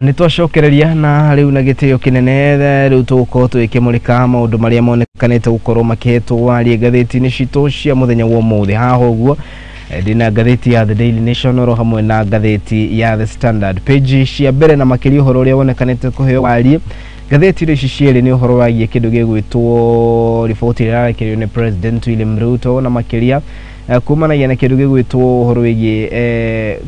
Nĩ twacokereria na rĩu na gĩtĩo kĩnene rĩu tũgũkorwo tũgĩkĩmũrĩka maũndũ marĩa monekanĩte gũkorwo makĩhetwo warie ngathĩti-inĩ citũ cia mũthenya wa ũmũthĩ. Haha ũguo ndĩna ngathĩti ya The Daily Nation oro hamwe na ngathĩti ya The Standard, page cia mbere, na makĩria ũhoro ũrĩa wonekanĩte kũheo warie ngathĩti ici cierĩ nĩ ũhoro wagiĩ kĩndũ gĩgwĩtwo riboti ĩrĩa ĩrarekererio nĩ President William Ruto, na makĩria kumanagia na kĩndũ gĩgwĩtwo ũhoro wĩgiĩ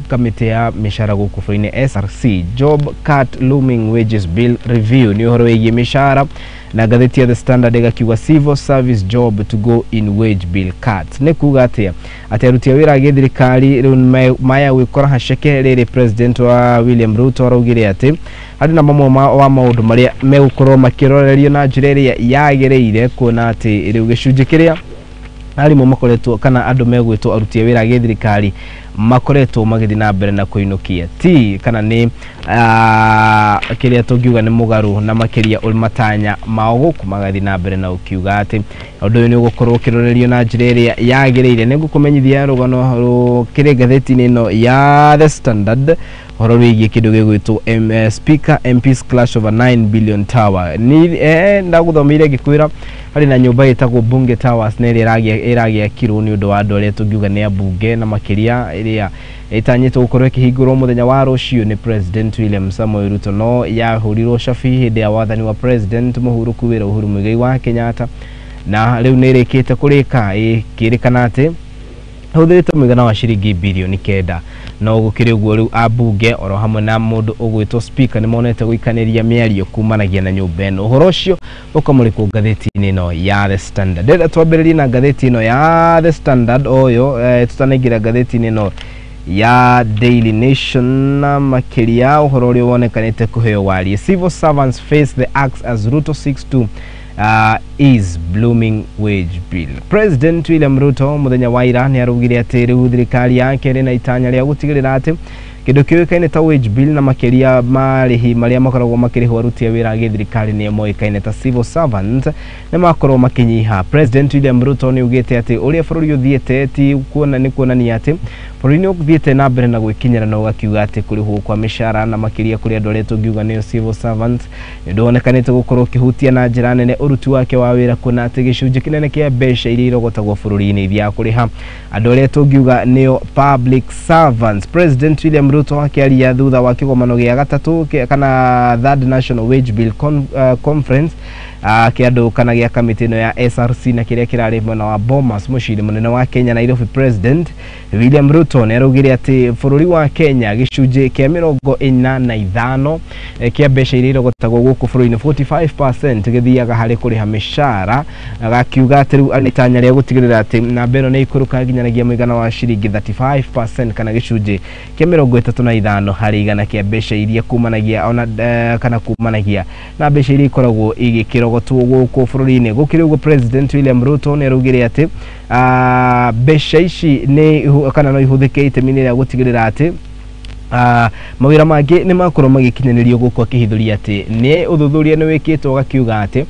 kamĩtĩ ya mĩcara gũkũ bũrũri-inĩ, SRC job cut looming, wages bill review. Nĩ ũhoro wĩgiĩ mĩcara, na ngathĩti ya The Standard ĩgakiuga civil service job to go in wage bill cut. Nĩ kuga atĩa? Atĩ aruti a wĩra a gĩthirikari rĩu maya gwĩkora haceke rĩrĩ President wa William Ruto araugire atĩ harĩ na mamwe wa maũndũ marĩa megũkorwo makĩrorerio na njĩra ĩrĩa yagĩrĩire, kuona atĩ rĩu gĩcunjĩ kĩrĩa arimũ makoretwo kana andũ megwĩtwo aruti a wĩra a gĩthirikari makoretwo magĩthiĩ na mbere na kũinũkia ti kana nĩ kĩrĩa tũngiuga nĩ mũgarũ na makĩria matanya mao gũkũ magathiĩ na mbere na ũkiuga atĩ ũndũ ũyũ nĩ ũgũkorwo ũkĩrorerio na njĩra ĩrĩa yagĩrĩire. Nĩ ngũkũmenyithia rũgano rũkĩrĩ ngathĩti-inĩ ĩno ya The Standard, ũhoro wĩgiĩ kĩndũ gĩgwĩtwo Speaker MPs clash over 9 billion tower. Ni ndagũthomeire ngĩkwĩra harĩ na nyũmba ĩtagwo Bunge Towers na ĩrĩa ĩragĩakirwo nĩ ũndũ wa andũ arĩa tũngiuga nĩ ambunge, na makĩria ĩrĩa ĩtanyĩtwo gũkorwo ĩkĩhingũrwo mũthenya wa rũciũ nĩ President William Samoei Ruto, no yahũrirwo cabi hĩndĩ ya wathani wa President mũhurũku wĩra Uhuru Muigai wa Kenyatta, na rĩu nĩ ĩrĩkĩte kũrĩka, ĩkĩrĩkana atĩ hũthĩrĩte mũigana wa ciringi birioni 9. No gũkĩrĩ ũguo, rĩu ambunge oro hamwe na mũndũ ũgwĩtwo speaker nĩ monete gũikanĩria mĩario kumanagia na nyũmba ĩno. Ũhoro ũcio ũkamũrĩkwo ngathĩti-inĩ ĩno ya The Standard. Ndĩrenda twambĩrĩrie na ngathĩti ĩno ya The Standard ũyũ tutanaingĩra ngathĩti-inĩ ĩno ya Daily Nation, na makĩria ũhoro ũrĩa wonekanĩte kũheo warie, civil servants face the axe as Ruto seeks to ease blooming wage bill. President William Ruto mũthenya wa ira nĩ araugire atĩ rĩu thirikari yake ĩrĩ na itanya rĩa gũtigĩrĩra atĩ kĩndũ kĩũĩkaine ta wage bill, na makĩria marĩhi marĩa makoragwo makĩrĩhwo aruti a wĩra a gĩthirikari nĩo moĩkaine ta civil servants, nĩ makorwo makĩnyiha. President William Ruto nĩ augĩte atĩ ũrĩa bũrũri ũthiĩte ti kuona nĩ kuonania atĩ bũrũri nĩ ũthiĩte na mbere na gwĩkinyĩra, na ũgakiuga atĩ kũrĩhwo kwa mĩcara, na makĩria kũrĩ andũ arĩa tũngiuga nĩo civil servants, nĩ ũndũ wonekanĩte gũkorwo ũkĩhutia na njĩra nene ũruti wake wa wĩra, kuona atĩ gĩcunjĩ kĩnene kĩa mbeca iria irogotagwo bũrũri-inĩ ithiaga kũrĩha andũ arĩa tũngiuga nĩo public servants. President William Ruto akĩaria thutha wa kĩgomano gĩa gatatũ kana third national wage bill conference kĩa andũ kana gĩa kamĩtĩ ĩno ya SRC, na kĩrĩa kĩrarĩ mwena wa Bomas, mũciĩ mũnene wa Kenya, Nairobi, President William Ruto nĩ araugire atĩ bũrũri wa Kenya gĩcunjĩ kĩa 45 kĩa mbeca iria irogotagwo gũkũ bũrũri-inĩ, 45%, gĩthiaga harĩ kũrĩha mĩcara. Agakiuga atĩ rĩu arĩ itanya rĩa gũtigĩrĩra atĩ namba ĩno nĩ ikũrũka nginyanagia mũigana wa ciringi 35%, kana gĩcunjĩ kĩa 35% kĩa mbeca iria kumanagia ona kana kumanagia na mbeca iria ikoragwo igĩkĩrogotwo gũkũ bũrũri-inĩ. Gũkĩrĩ ũguo, President William Ruto nĩ araugire atĩ mbeca ici nĩ kana no ihũthĩke itemi-inĩ rĩa gũtigĩrĩra atĩ mawĩra mangĩ nĩ makorwo magĩkinyanĩrio gũkũ, akĩhithũria atĩ nĩ ũthuthuria nĩ wĩkĩtwo ũgakiuga atĩ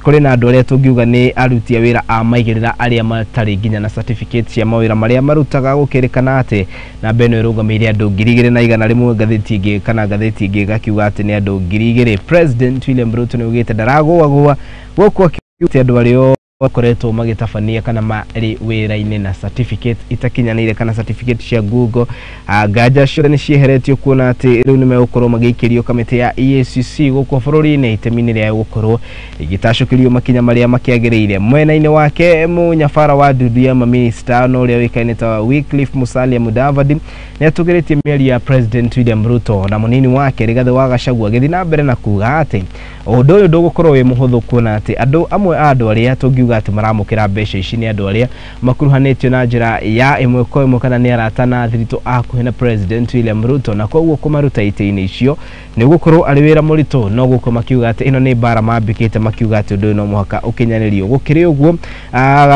kũrĩ na andũ arĩa tũngiuga nĩ aruti a wĩra a maigĩrĩra arĩa matarĩ nginya na certificate cia mawĩra marĩa marutaga. Gũkĩrĩkana atĩ namba ĩno ĩrũgamĩire andũ 2100, ngathĩti ĩngĩ kana ngathĩti ĩngĩ ĩgakiuga atĩ nĩ andũ 2000. President William Ruto nĩ augĩte ndaragũagũa gũkũ, akiugĩte andũ arĩa makoretwo magĩtabania kana marĩ wĩra-inĩ na certificate itakinyanĩire kana certificate cia Google, nganja ciothe nĩ cieheretio, kuona atĩ rĩu nĩ megũkorwo magĩikĩrio kamĩtĩ ya EACC gũkũ bũrũri-inĩ itemi-inĩ rĩa gũkorwo ĩgĩtacũkĩrio makinya marĩa makĩagĩrĩire. Mwena-inĩ wake, mũnyabara wa ndundu ya maminista na ũrĩa ũĩkaine ta Wycliffe Musalia Mudavadi nĩ atũgĩrĩtie mĩario ya President William Ruto na mũnini wake Rigathĩ wa Gachagua, agĩthiĩ na mbere na kuga atĩ ũndũ ũyũ ndũgũkorwo wĩ mũhũthũ, kuona atĩ andũ amwe a andũ arĩa tũngiuga atĩ maramũkĩra mbeca ici nĩ andũ arĩa makuruhanĩtio na njĩra ya ĩmwe kwa ĩmwe kana nĩ arata na athiritũ a hakuhĩ na President William Ruto, na koguo kũmaruta itĩ-inĩ icio nĩ gũkorwo arĩ wĩra mũritũ. No gũkũ makiuga atĩ ĩno nĩ mbara mambĩkĩte, makiuga atĩ ũndũ ũyũ no mũhaka ũkinyanĩrio. Gũkĩrĩ ũguo,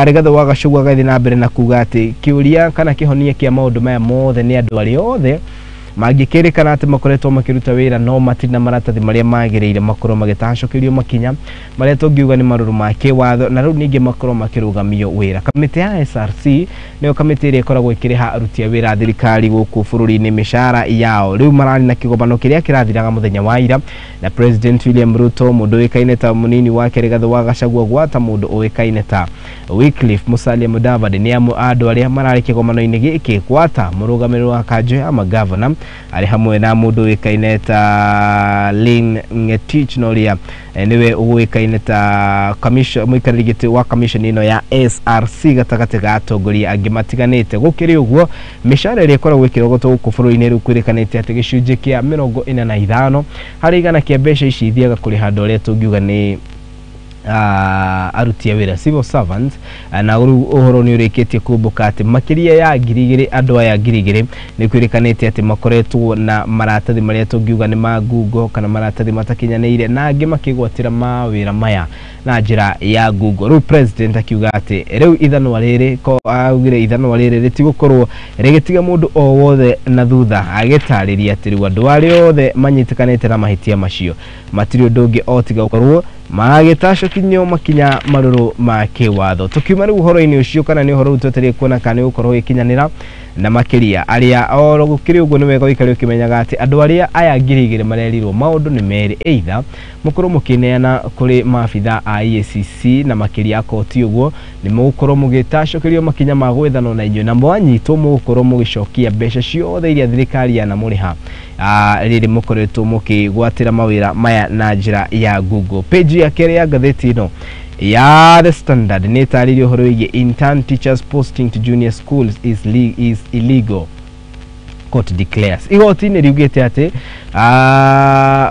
Rigathĩ wa Gachagua agĩthiĩ na mbere na kuga atĩ kĩũria kana kĩhonia kĩa maũndũ maya mothe nĩ andũ arĩa othe Mangĩkĩrĩkana atĩ makoretwo makĩruta wĩra no matirĩ na maratathi marĩa magĩrĩire, makorwo magĩtacũkĩrio makinya marĩa tũngiuga nĩ marũrũ ma kĩwatho, na rĩu ningĩ makorwo makĩrũgamio wĩra. Kamĩtĩ ya SRC nĩyo kamĩtĩ ĩrĩa ĩkoragwo ĩkĩrĩha aruti a wĩra a thirikari gũkũ bũrũri-inĩ mĩcara yao. Rĩu mararĩ na kĩgomano kĩrĩa kĩrathiraga mũthenya wa ira, na President William Ruto, mũndũ ũĩkaine ta mũnini wake Rigathĩ wa Gachagua, gwata mũndũ ũĩkaine ta Wycliffe Musalia Mudavadi nĩ amwe a andũ arĩa mararĩ kĩgomano-inĩ gĩkĩ, gwata mũrũgamĩrĩri wa kanjũ ya magavana arĩ hamwe na mũndũ ũĩkaine ta Lynn Ngetich, na ũrĩa nĩwe ũĩkaine ta mũikarĩri gĩtĩ wa commission ĩno ya SRC gatagatĩ ga atongoria angĩ matiganĩte. Gũkĩrĩ ũguo, mĩcara ĩrĩa ĩkoragwo ĩkĩrogotwo gũkũ bũrũri-inĩ rĩu kwĩrĩkanĩte atĩ gĩcunjĩ kĩa 45% kĩa mbeca ici ithiaga kũrĩha andũ arĩa tũngiuga nĩ aruti a wĩra, civil servants. Na rĩu ũhoro nĩ ũrĩkĩtie kumbũka atĩ makĩria ya 2000, andũ aya 2000 nĩ kwĩrĩkanĩte atĩ makoretwo na maratathi marĩa tũngiuga nĩ ma ngungo kana maratathi matakinyanĩire, na angĩ makĩgwatĩra mawĩra maya na njĩra ya ngungo. Rĩu president akiuga atĩ rĩu ithanwa rĩrĩ ko augire ithanwa rĩrĩ rĩtigũkorwo rĩgĩtiga mũndũ o wothe na thutha, agĩtarĩria atĩ rĩu andũ arĩa othe manyitĩkanĩte na mahĩtia macio matirĩ ũndũ ũngĩ o tiga gũkorwo magĩtacũkinyo makinya marũrũ ma kĩwatho. Tũkiuma rĩu ũhoro-inĩ ũcio, kana nĩ ũhoro rĩu twetereire kuona kana nĩ ũgũkorwo ũgĩkinyanĩra, na makĩria arĩa oro gũkĩrĩ ũguo nĩ wega ũikare ũkĩmenyaga atĩ andũ arĩa aya 2000 marerirwo maũndũ nĩ merĩ: either mũkorwo mũkĩneana kũrĩ maabitha a EACC, na makĩria akorwo ti ũguo nĩ mũgũkorwo mũgĩtacũkĩrio makinya ma gwethanwo na inyuĩ, na mwanyitwo mũgũkorwo mũgĩcokia mbeca ciothe iria thirikari yanamũrĩha rĩrĩ mũkoretwo mũkĩgwatĩra mawĩra maya na njĩra ya Google. Page ya kerĩ ya ngathĩti ĩno ya The Standard nĩ ĩtarĩirie ũhoro wĩgiĩ intern teachers posting to junior schools is illegal, court declares. Igoti nĩ riugĩte atĩ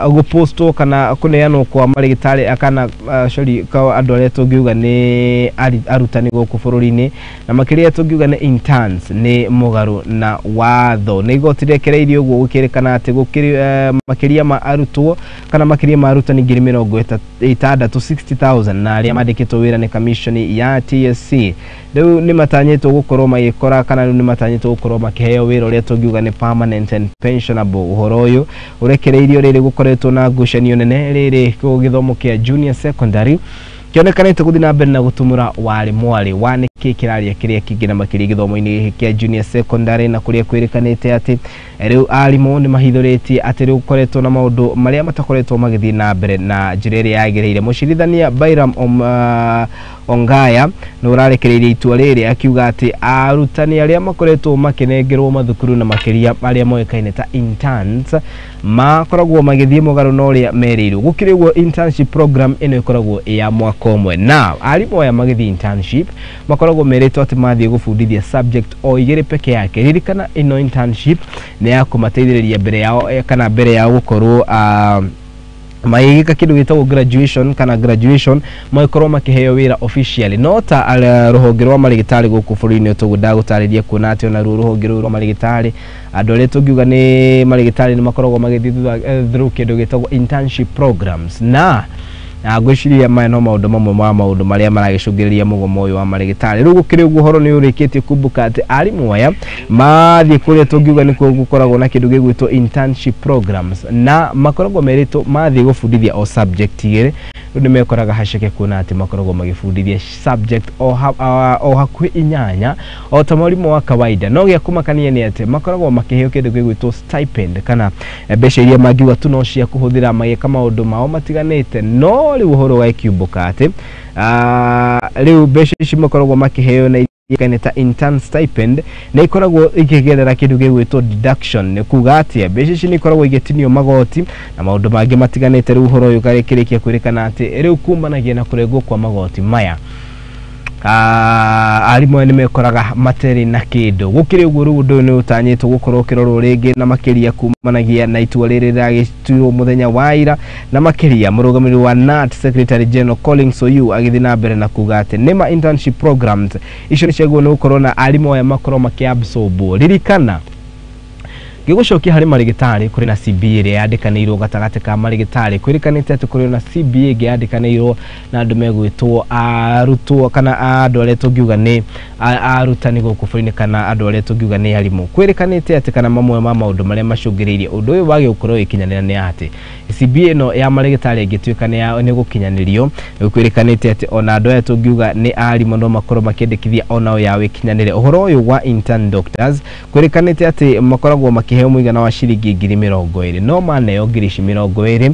gũpostwo kana kũneanwo kwa marĩgĩtarĩ kana sorry, kwa andũ arĩa tũngiuga nĩ arutani gũkũ bũrũri-inĩ, na makĩria tũngiuga nĩ interns, nĩ mũgarũ na watho. Nĩ igoti rĩekereirie ũguo gũkĩrĩkana atĩ gũkĩrĩ makĩria ma arutwo kana makĩria ma arutani 60,000, 60,000, na arĩa mandĩkĩtwo wĩra nĩ commission ya TSC rĩu nĩ matanyĩtwo gũkorwo magĩkora kana rĩu nĩ matanyĩtwo gũkorwo makĩheo wĩra ũrĩa tũngiuga nĩ permanent and pensionable. Ũhoro ũyũ ũrekereirio rĩrĩ gũkoretwo na ngucanio nene rĩrĩ gĩthomo kĩa junior secondary kĩonekanĩte gũthiĩ na mbere na gũtumũra warĩ mwarĩ wa nĩkĩ kĩraria kĩrĩa kĩngĩ, na makĩria gĩthomo-inĩ gĩkĩ kĩa junior secondary, na kũrĩa kwĩrĩkanĩte atĩ rĩu arimũ nĩ mahithũrĩtie atĩ rĩu gũkoretwo na maũndũ marĩa matakoretwo magĩthiĩ na mbere na njĩra ĩrĩa yagĩrĩire. Mũcirithania Bairam Ongaya nĩ ũrarekereirie itua rĩrĩ akiuga atĩ arutani arĩa makoretwo makĩnengerwo mathukuru, na makĩria arĩa moĩkaine ta interns, makoragwo magĩthiĩ mũgarũ na ũrĩa merĩirwo. Gũkĩrĩ ũguo, internship program ĩno ĩkoragwo ĩ ya mwaka ũmwe, na arimũ aya magĩthiĩ internship makoragwo merĩtwo atĩ mathiĩ gũbundithia subject o igĩrĩ peke yake. Ririkana ĩno internship nĩ ya kũmateithĩrĩria mbere yao kana mbere yao gũkorwo magĩgĩka kĩndũ gĩtagwo graduation kana graduation, magĩkorwo makĩheo wĩra officially. No ta rũhonge rwa marĩgĩtarĩ gũkũ bũrũri-inĩ tũguo ndagũtarĩria kuona atĩ ona ruo rũhonge rũrũ rwa marĩgĩtarĩ, andũ arĩa tũngiuga nĩ marĩgĩtarĩ nĩ makoragwo magĩthiĩ through kĩndũ gĩtagwo internship programs, na ngwĩciria maya no maũndũ mamwe ma maũndũ marĩa maragĩcũngĩrĩria mũgomo ũyũ wa marĩgĩtarĩ. Rĩu gũkĩrĩ ũguo, ũhoro nĩ ũrĩkĩtie kumbũka atĩ arimũ aya mathiĩ kũrĩa tũngiuga nĩkuo gũkoragwo na kĩndũ gĩgwĩtwo internship programs, na makoragwo merĩtwo mathiĩ gũbundithia o subject igĩrĩ, rĩu nĩ mekoraga haceke kuona atĩ makoragwo magĩbundithia subject o hakuhĩ inyanya o ta mwarimũ wa kawaida. No gĩa kũmakania nĩ atĩ makoragwo makĩheo kĩndũ gĩgwĩtwo stipend kana mbeca iria mangiuga tu no cia kũhũthĩra magĩka maũndũ mao matiganĩte. No rĩu ũhoro ũgakĩumbũka atĩ rĩu mbeca ici makoragwo makĩheo na iria ta intern stipend nĩ ikoragwo ikĩgerera kĩndũ gĩgwĩtwo deduction. Nĩ kuga atĩa? Mbeca ici nĩ ikoragwo igĩtinio magoti na maũndũ mangĩ matiganĩte. Rĩu ũhoro ũyũ ũkarĩkĩrĩkia kwĩrĩkana atĩ rĩu kumanagia na kũrengwo kwa magoti maya, arimũ aya nĩ mekoraga matarĩ na kĩndũ. Gũkĩrĩ ũguo, rĩu ũndũ ũyũ nĩ ũtanyĩtwo gũkorwo ũkĩrorwo rĩngĩ, na makĩria kumanagia na itua rĩrĩ rĩragĩtuirwo mũthenya wa ira, na makĩria mũrũgamĩrĩri wa KNUT Secretary General Collins Oyu agĩthiĩ na mbere na kuga atĩ nĩma internship programs icio nĩ ciagĩrĩirwo nĩ gũkorwo na arimũ aya makorwo makĩabsorbwo. Ririkana Ngĩgũcokia harĩ marĩgĩtarĩ, kũrĩ na CBA ĩrĩa yandĩkanĩirwo gatagatĩ ka marĩgĩtarĩ. Kwĩrĩkanĩte atĩ kũrĩ na CBA ĩngĩ yandĩkanĩirwo na andũ megwĩtwo arutwo kana andũ arĩa tũngiuga nĩ arutani gũkũ bũrũri-inĩ, kana andũ arĩa tũngiuga nĩ arimũ. Kwĩrĩkanĩte atĩ kana mamwe ma maũndũ marĩa macũngĩrĩirie ũndũ ũyũ wage gũkorwo ũgĩkinyanĩra nĩ atĩ CBA ĩno ya marĩgĩtarĩ ĩngĩtuĩka nĩ gũkinyanĩrio, kwĩrĩkanĩte atĩ ona andũ aya tũngiuga nĩ arimũ no makorwo makĩendekithia onao yao ĩkinyanĩre. Ũhoro ũyũ wa intern doctors, kwĩrĩkanĩte atĩ makoragwo makĩheo mũigana wa ciringi 20,000, no maneo ngiri ici 20,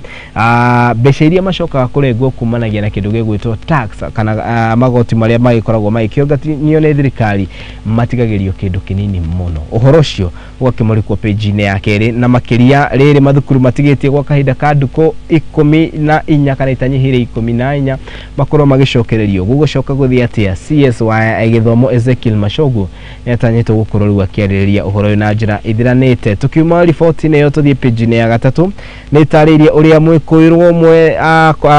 mbeca iria macokaga kũrengwo kumanagia na kĩndũ gĩgwĩtwo tax kana magoti marĩa magĩkoragwo magĩkĩonganio nĩ thirikari, matigagĩrio kĩndũ kĩnini mũno. Ũhoro ũcio ũgakĩmũrĩkwo page-inĩ ya kerĩ. Na makĩria rĩrĩ mathukuru matigĩtie gwa kahinda ka ndukũ 14 kana itanyihĩire 14 makorwo magĩcokererio. Gũgũcoka gũthiĩ atĩa? CS wa gĩthomo Ezekiel Machogu nĩatanyĩtwo gũkorwo rĩu akĩarĩrĩria ũhoro ũyũ na njĩra ithiranĩte. Tukiuma riboti-inĩ ĩyo tũthiĩ page-inĩ ya gatatũ, nĩ ĩtarĩirie ũrĩa mwĩkũĩrwo ũmwe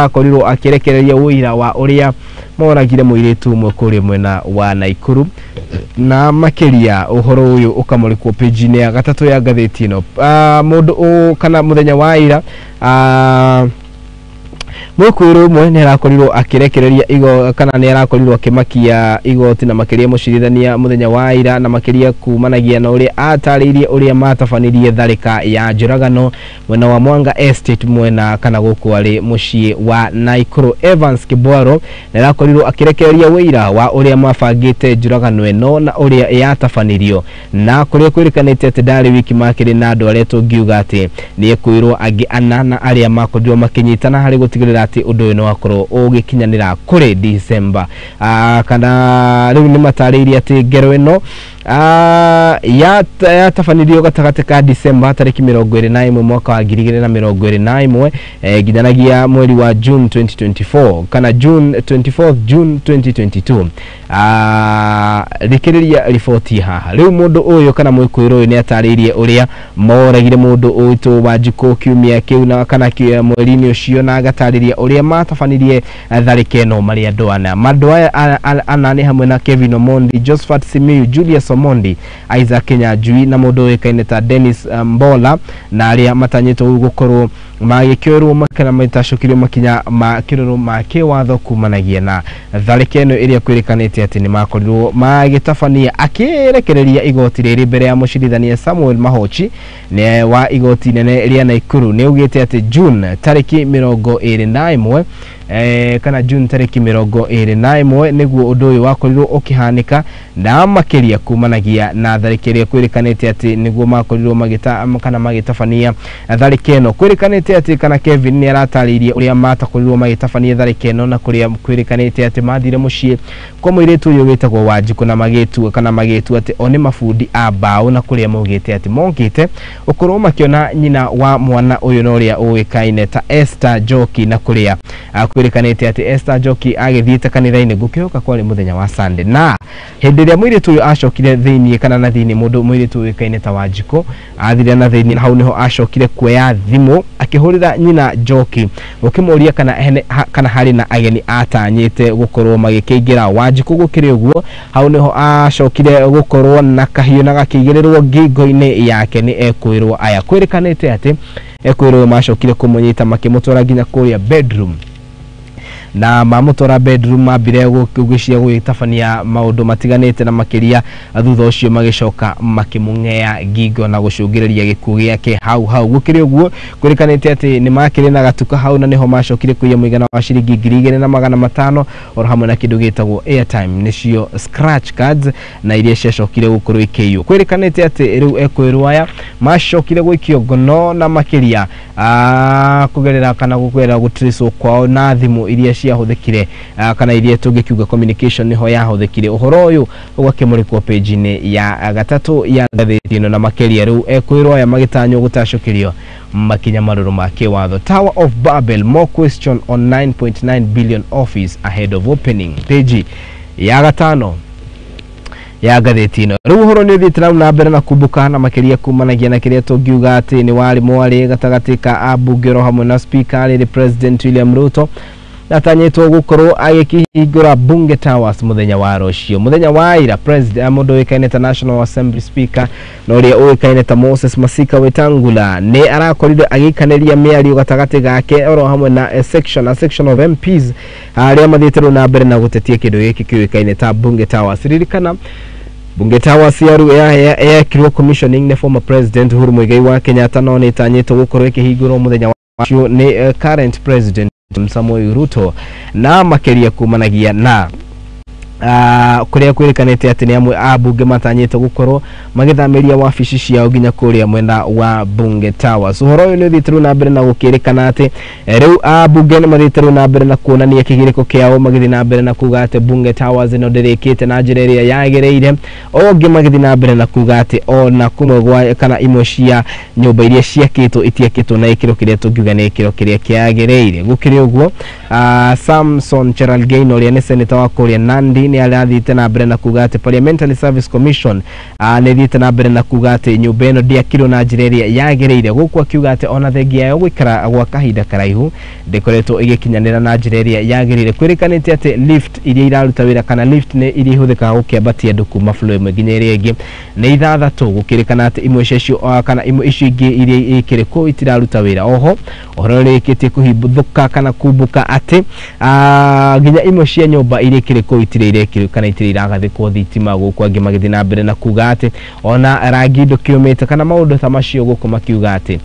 akorirwo akĩrekereria ũira wa ũrĩa moragire mũirĩtu ũmwe kũrĩa mwena wa Naikuru, na makĩria ũhoro ũyũ ũkamũrĩkwo page-inĩ ya gatatũ ya ngathĩti ĩno. Mũndũ kana mũthenya wa ira, mwĩkũĩrwo ũmwe nĩ arakorirwo akĩrekereria igo kana nĩ arakorirwo akĩmakia igoti na makĩria mũcirithania mũthenya wa ira, na makĩria kumanagia na ũrĩa atarĩirie ũrĩa matabanirie tharĩka ya njũragano mwena wa Mwanga Estate mwena kana gũkũ arĩ mũciĩ wa Naikuru. Evans Kibwaro nĩ arakorirwo akĩrekereria ũira wa ũrĩa mabangĩte njũragano ĩno na ũrĩa yatabanirio, na kũrĩa kwĩrĩkanĩte atĩ ndarĩ wiki makĩrĩ na andũ arĩa tũngiuga atĩ nĩ ekwĩrwo angĩ ana na arĩa makorirwo makĩnyitana harĩ gũtigĩrĩra atĩ ũndũ ũyũ nĩ wakorwo ũgĩkinyanĩra kũrĩ December. Kana rĩu nĩ matarĩirie atĩ ngero ĩno yatabanirio gatagatĩ ka December tarĩki 21 mwaka wa 2021 nginyanagia mweri wa June 2024 kana June 24 June 2022. Thikĩrĩria riboti haha. Rĩu mũndũ ũyũ kana mwĩkũĩrwo ũyũ nĩ atarĩirie ũrĩa moragire mũndũ ũyũ Wanjikũ kiumia kĩu na kana mweri-inĩ ũcio, na agatarĩria ũrĩa matabanirie tharĩka ĩno marĩ andũ ana. Andũ aya ana nĩ hamwe na Kevin Omondi, Josephat Simiyu, Julius Omondi, Isaac Kinyanjui na mũndũ ũĩkaine ta Dennis Mbola, na arĩa matanyĩtwo gũkorwo magĩkĩoerwo kana matacũkirio makinya ma kĩrũrũ ma kĩwatho kumanagia na tharĩka ĩno ĩrĩa kwĩrĩkanĩte atĩ nĩ makorirwo magĩtabania. Akĩrekereria igoti rĩrĩ mbere ya mũcirithania Samuel Mahochi nĩ wa igoti nene rĩa Naikuru, nĩ augĩte atĩ June tarĩki 21 kana June tarĩki 21 nĩguo ũndũ ũyũ wakorirwo ũkĩhanĩka, na makĩria kumanagia na tharĩka ĩrĩa kwĩrĩkanĩte atĩ nĩguo makorirwo magĩta kana magĩtabania tharĩka ĩno. Kwĩrĩkanĩte atĩ kana Kevin nĩ aratarĩirie ũrĩa matakorirwo magĩtabania tharĩka ĩno, na kũrĩa kwĩrĩkanĩte atĩ mathire mũciĩ kwa mũirĩtu ũyũ wĩtagwo Wanjikũ na magĩtua kana magĩtua atĩ o nĩ mabundi a mbaũ, na kũrĩa maugĩte atĩ mokĩte ũkorwo makĩona nyina wa mwana ũyũ na ũrĩa ũĩkaine ta Esther Njoki, na kũrĩa kwĩrĩkanĩte atĩ Esther Njoki agĩthiĩte kanitha-inĩ gũkĩhoka kwarĩ mũthenya wa Sunday, na hĩndĩ ĩrĩa mũirĩtu ũyũ acokire thĩiniĩ kana na thĩiniĩ mũndũ mũirĩtu ũĩkaine ta Wanjikũ athire na thĩiniĩ, hau nĩho acokire kuoya thimũ akĩhũrĩra nyina Njoki ũkĩmũria kana harĩ na ageni atanyĩte gũkorwo magĩkĩingĩra. Wanjikũ gũkĩrĩ ũguo, hau nĩho acokire gũkorwo na kahiũ na gakĩigĩrĩrwo ngingo-inĩ yake nĩ ekwĩrwo aya. Kwĩrĩkanĩte atĩ ekwĩrwo macokire kũmũnyita makĩmũtwara nginya kũrĩa bedroom, na mamũtwara bedroom mambire gũgĩcia gũgĩtabania maũndũ matiganĩte, na makĩria thutha ũcio magĩcoka makĩmũng'ea ngingo na gũcũngĩrĩria gĩkuũ gĩake hau hau. Gũkĩrĩ ũguo kwĩrĩkanĩte atĩ nĩ makĩrĩ na gatuka hau, na nĩho macokire kũiya mũigana wa ciringi 2,500 oro hamwe na kĩndũ gĩtagwo airtime, nĩcio scratch cards, na iria ciacokire gũkorwo ikĩiywo. Kwĩrĩkanĩte atĩ rĩu ekwĩrwo aya macokire gũikio ngono na makĩria kũgerera kana gũgerera gũtracewo kwao na thimũ iria ciahũthĩkire kana iria tũngĩkiuga communication nĩho yahũthĩkire. Ũhoro ũyũ ũgakĩmũrĩkwo page-inĩ ya gatatũ ya ngathĩti ĩno, na makĩria rĩu ekwĩrwo aya magĩtanywo gũtacũkĩrio makinya marũrũ ma kĩwatho. Tower of Babel, more question on 9.9 billion office ahead of opening, page ya gatano ya ngathĩti ĩno. Rĩu ũhoro nĩ ũthiĩte na mbere na kumbũka, na makĩria kumanagia na kĩrĩa tũngiuga atĩ nĩ warĩ mwarĩ gatagatĩ ka ambunge oro hamwe na speaker rĩrĩ President William Ruto. Atanyĩtwo gũkorwo agĩkĩhingũra Bunge Towers mũthenya wa rũciũ. Mũthenya wa ira president mũndũ ũĩkaine ta National Assembly Speaker na ũrĩa ũĩkaine ta Moses Masika Wetangula nĩ arakorire agĩikanĩria mĩario gatagatĩ gake oro hamwe na a section of MPs arĩa mathiĩte rĩu na mbere na gũtetia kĩndũ gĩkĩ kĩũĩkaine ta Bunge Towers. Ririkana Bunge Towers yekirwo commissioning nĩ former president Uhuru Muigai wa Kenyatta, no nĩ ĩtanyĩtwo gũkorwo ĩkĩhingũrwo mũthenya wa nĩ current president Samoei Ruto, na makĩria kumanagia na kuria kwĩrĩkanĩte atĩ nĩ amwe a bunge matanyĩte gũkorwo magĩthamĩria wabici ciao nginya kũrĩa mwena wa Bunge Towers. Ũhoro ũyũ nĩ ũthiĩte rĩu na mbere na gũkĩrĩkana atĩ rĩu ambunge nĩ mathiĩte rĩu na mbere na kuonania kĩgirĩko kĩao, magĩthiĩ na mbere na kuga atĩ Bunge Towers ĩno ndĩrĩkĩte na njĩra ĩrĩa yagĩrĩire. Ũngĩ magĩthiĩ na mbere na kuga atĩ ona kũmwe gwa kana imwe cia nyũmba iria ciakĩtwo itiakĩtwo na gĩkĩro kĩrĩa tũngiuga nĩ gĩkĩro kĩrĩa kĩagĩrĩire. Gũkĩrĩ ũguo, Samson Cherargei ũrĩa nĩ senator wa kũrĩa Nandi nĩ arathiĩte na mbere na kuga atĩ Parliamentary Service Commission nĩ ĩthiĩte na mbere na kuga atĩ nyũmba ĩno ndĩakirwo na njĩra ĩrĩa yagĩrĩire, gũkũ akiuga atĩ ona thengia yayo gũikara gwa kahinda karaihu ndĩkoretwo ĩgĩkinyanĩra na njĩra ĩrĩa yagĩrĩire. Kwĩrĩkanĩte atĩ lift iria iraruta wĩra kana lift nĩ iria ihũthĩkaga gũkĩambatia andũ kuma floor ĩmwe nginya ĩrĩa ĩngĩ nĩ ithathatũ, gũkĩrĩkana atĩ imwe ciacio kana imwe icio ingĩ iria ikĩrĩ kũu itiraruta wĩra. Oho ũhoro ũrĩkĩtie kũhithũka kana kumbũka atĩ nginya imwe cia nyũmba iria ikĩrĩ kũu itirĩ irekĩrwo kana itirĩ iragathĩkwo thitima, gũkũ angĩ magĩthiĩ na mbere na kuga atĩ ona rangi ndũkĩũmĩte kana maũndũ ta macio, gũkũ makiuga atĩ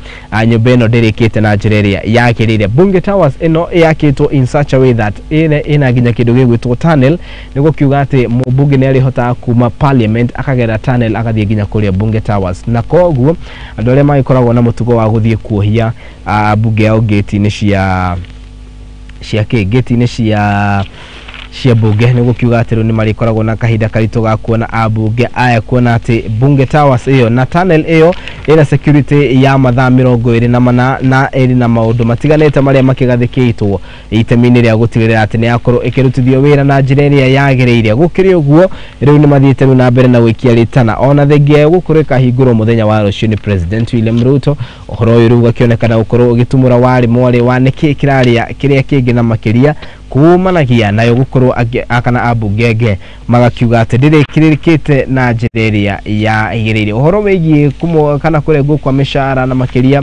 nyũmba ĩno ndĩrĩkĩte na njĩra ĩrĩa yagĩrĩire. Bunge Towers ĩno yakĩtwo in such a way that ĩna nginya kĩndũ gĩgwĩtwo tunnel, nĩ gũkiuga atĩ mũmbunge nĩ arĩhotaga kuma parliament akagera tunnel agathiĩ nginya kũrĩa Bunge Towers, na koguo andũ arĩa magĩkoragwo na mũtugo wa gũthiĩ kuohia mbunge yao ngĩti-inĩ cia kĩ ngĩti-inĩ cia bunge, nĩ gũkiuga atĩ rĩu nĩ marĩkoragwo na kahinda karitũ ga kuona ambunge aya, kuona atĩ Bunge Towers ĩyo na tunnel ĩyo ĩna security ya mathaa 24 na ĩrĩ na maũndũ matiganĩte marĩa makĩgathĩkĩtwo itemi-inĩ rĩa gũtigĩrĩra atĩ nĩ yakorwo ĩkĩrutithio wĩra na njĩra ĩrĩa yagĩrĩire. Gũkĩrĩ ũguo, rĩu nĩ mathiĩte rĩu na mbere na gũikia rĩtana ona thengia ya gũkorwo ĩkahingũrwo mũthenya wa rũciũ nĩ President William Ruto. Ũhoro ũyũ rĩu ũgakĩonekana gũkorwo ũgĩtumũra warĩ mwarĩ wa nĩkĩ kĩrarĩa kĩrĩa kĩngĩ, na makĩria kumanagia nayo gũkorwo kana ambunge angĩ magakiuga atĩ ndĩrĩkĩrĩkĩte na njĩra ĩrĩa yagĩrĩire. Ũhoro wĩgiĩ kana kũrengwo kwa mĩcara na makĩria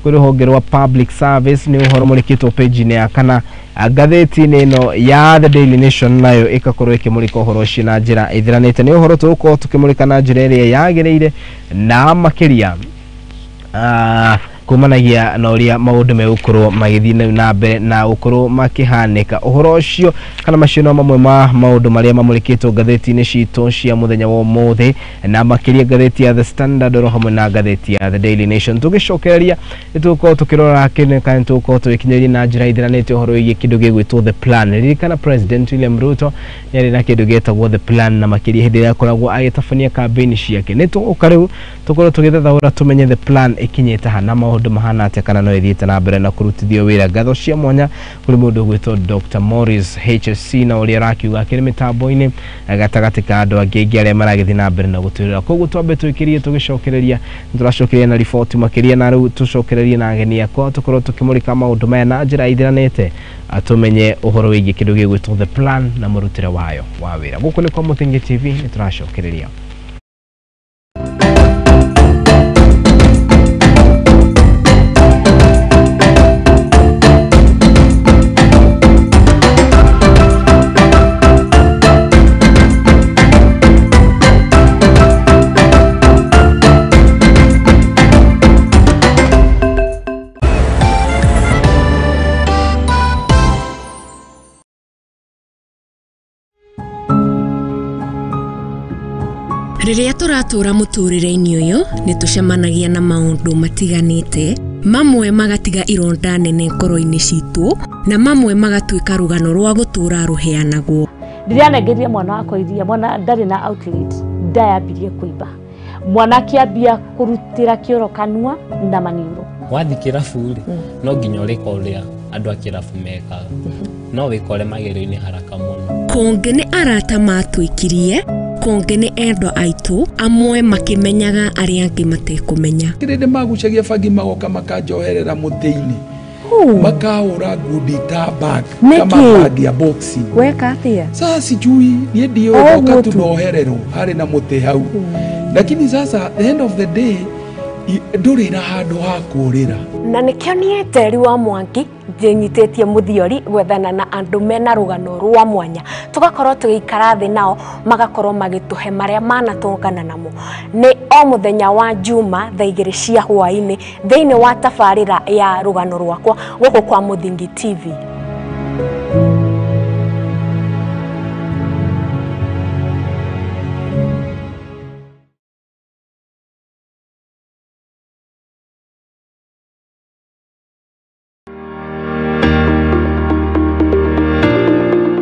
kwĩ rũhonge rwa public service nĩ ũhoro mũrĩkĩtwo page-inĩ ya kana ngathĩti-inĩ ĩno ya The Daily Nation, nayo ĩgakorwo ĩkĩmũrĩka ũhoro ũcio na njĩra ĩthiranĩte. Nĩ ũhoro tũgũkorwo tũkĩmũrĩka na njĩra ĩrĩa yagĩrĩire na makĩria kumanagia na ũrĩa maũndũ megũkorwo magĩthiĩ na mbere na gũkorwo makĩhanĩka. Ũhoro ũcio kana macio no mamwe ma maũndũ marĩa mamũrĩkĩtwo ngathĩti-inĩ citũ cia mũthenya wa ũmũthĩ, na makĩria ngathĩti ya The Standard oro hamwe na ngathĩti ya The Daily Nation. Tũgĩcokereria nĩ tũgũkorwo tũkĩrora kĩne kana nĩ tũgũkorwo tũgĩkinyĩria na njĩra ithiranĩte ũhoro wĩgiĩ kĩndũ gĩgwĩtwo The Plan. Ririkana President William Ruto nĩ arĩ na kĩndũ gĩtagwo The Plan, na makĩria hĩndĩ ĩrĩa akoragwo agĩtabania kambĩini ciake. Nĩ tũgũka rĩu tũkorwo tũgĩthathaũra tũmenye The Plan ĩkinyĩte ha na maũndũ mahana atĩa, kana no ĩthiĩte na mbere na kũrutithio wĩra. Ngatho cia mwanya kũrĩ mũndũ ũgwĩtwo Dr. Morris HSC na ũrĩa arakiuga akĩrĩ mĩtambo-inĩ gatagatĩ ka andũ angĩ aingĩ arĩa maragĩthiĩ na mbere na gũtwĩrĩra. Koguo twambe twĩkĩrie tũgĩcokereria, nĩ tũracokereria na riboti makĩria, na rĩu tũcokererie na ageni akwa tũkorwo tũkĩmũrĩka maũndũ maya na njĩra ithiranĩte, tũmenye ũhoro wĩgiĩ kĩndũ gĩgwĩtwo The Plan na mũrutĩre wayo wa wĩra. Gũkũ nĩ kwa Mũthingi TV, nĩ tũracokereria. Rĩrĩa tũratũra mũtũrĩre-inĩ ũyũ, nĩ tũcemanagia na maũndũ matiganĩte, mamwe magatiga ironda nene ngoro-inĩ citũ, na mamwe magatuĩka rũgano rwa gũtũra rũheanagwo. Ndĩranengeria mwana wakwa iria, mwana ndarĩ na outlet, ndayambirie kũimba, mwana akĩambia kũrutĩra kĩoro kanua na maniũrũ. Wathiĩ kĩrabu rĩ, no nginya ũrĩka ũrĩa andũ a kĩrabu mekaga, no wĩkore magerio-inĩ haraka mũno. Kũngĩ nĩ arata matwĩkirie, kũngĩ nĩ endwa aitũ, amwe makĩmenyaga arĩa angĩ matekũmenya. Kĩrĩndĩ magucagia bangi magoka makanjoherera mũtĩ-inĩ. Makahũra ngundi ta bag Nĩkĩ? kama bag ya boxing. Weka atia? Sasa sijui niĩ O ndiũĩ ũguo ndoka tu tu. nohererwo harĩ na mũtĩ hau, lakini sasa the end of the day ndũrĩ na handũ ha kũũrĩra. Na nĩkĩo niĩ Njeri wa Mwangi ndĩnyitĩtie mũthiori gwethana na andũ mena rũgano rwa mwanya, tũgakorwo tũgĩikara thĩ nao magakorwo magĩtũhe marĩa manatũngana namo. Nĩ o mũthenya wa Juma thaa 2 cia hwaĩ-inĩ thĩinĩ wa tabarĩra ya rũgano rwakwa gũkũ kwa Mũthingi TV.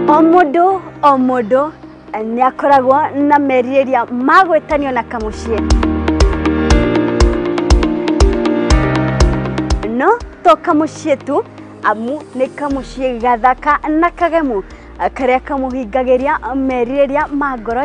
O mũndũ o mũndũ nĩ akoragwo na merirĩria ma gwĩtanio na kamũciĩ, no to kamũciĩ tu, amu nĩ kamũciĩ gathaka na kagemu karĩa kamũhingagĩria merirĩria ma ngoro.